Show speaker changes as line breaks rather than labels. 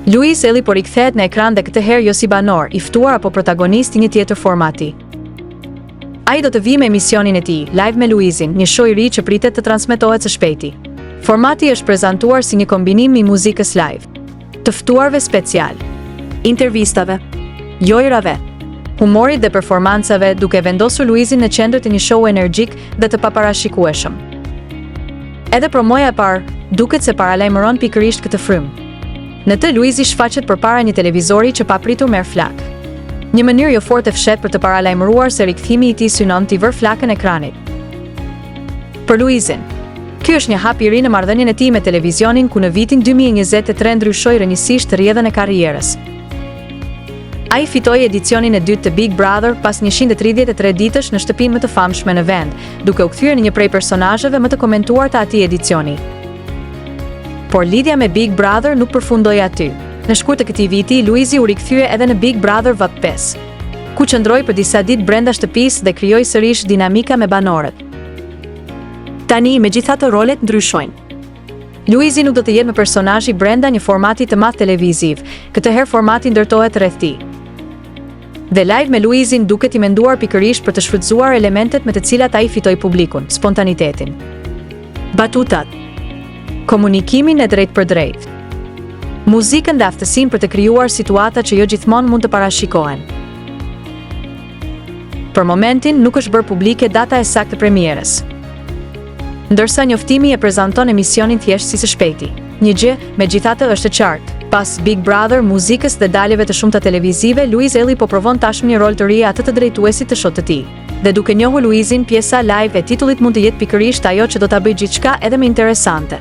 Luiz Ejlli po rikthehet në ekran dhe këtë herë jo si banor, i ftuar apo protagonist i një tjetër formati. Ai do të vijë me emisionin e tij, Live me Luizin, një show i ri që pritet të transmetohet së shpejti. Formati është prezantuar si një kombinim i muzikës live, të ftuarve special, intervistave, lojërave, humorit dhe performancave, duke vendosur Luizin në qendër të një show energjik dhe të paparashikueshëm. Edhe promoja e parë duket se paralajmëron pikërisht këtë frymë. Në të Luizi shfaqet përpara një televizori që papritur merr flakë. Një mënyrë jo fort e fshehtë për të paralajmëruar se rikthimi i tij synon t'i vërë flakën ekranit. Për Luizin, ky është një hap i ri në marrëdhënien e tij me televizionin ku në vitin 2023 ndryshoi rrënjësisht rrjedhën e karrierës. Ai fitoi edicionin e dytë të Big Brother pas 133 ditësh në shtëpinë më të famshme në vend, duke u kthyer në një prej personazheve më të komentuar të atij edicioni. Por lidhja me Big Brother nuk përfundoi aty. Në shkurt të këtij viti, Luizi u rikthye edhe në Big Brother VIP 5, ku qëndroi për disa ditë brenda shtëpisë dhe krijoi sërish dinamika me banorët. Tani, megjithatë, rolet ndryshojnë. Luizi nuk do të jetë më personazhi brenda një formati të madh televiziv, këtë herë formati ndërtohet rreth tij. Dhe Live me Luizin duket i menduar pikërisht për të shfrytëzuar elementet me të cilat ai fitoi publikun, spontanitetin. Batutat. Komunikimin e drejtpërdrejtë. Muzikën dhe aftësinë për të krijuar situata që jo gjithmonë mund të parashikohen. Për momentin nuk është bërë publike data e saktë e premierës. Ndërsa njoftimi e prezanton emisionin thjesht si së shpejti. Një gjë, megjithatë, është e qartë. Pas Big Brother, muzikës dhe daljeve të shumta televizive, Luiz Ejlli po provon tashmë një rol të ri atë të drejtuesit të show të tij. Dhe duke njohur Luizin, pjesa live e titullit mund të jetë pikërisht ajo që do ta bëjë gjithçka edhe më interesante.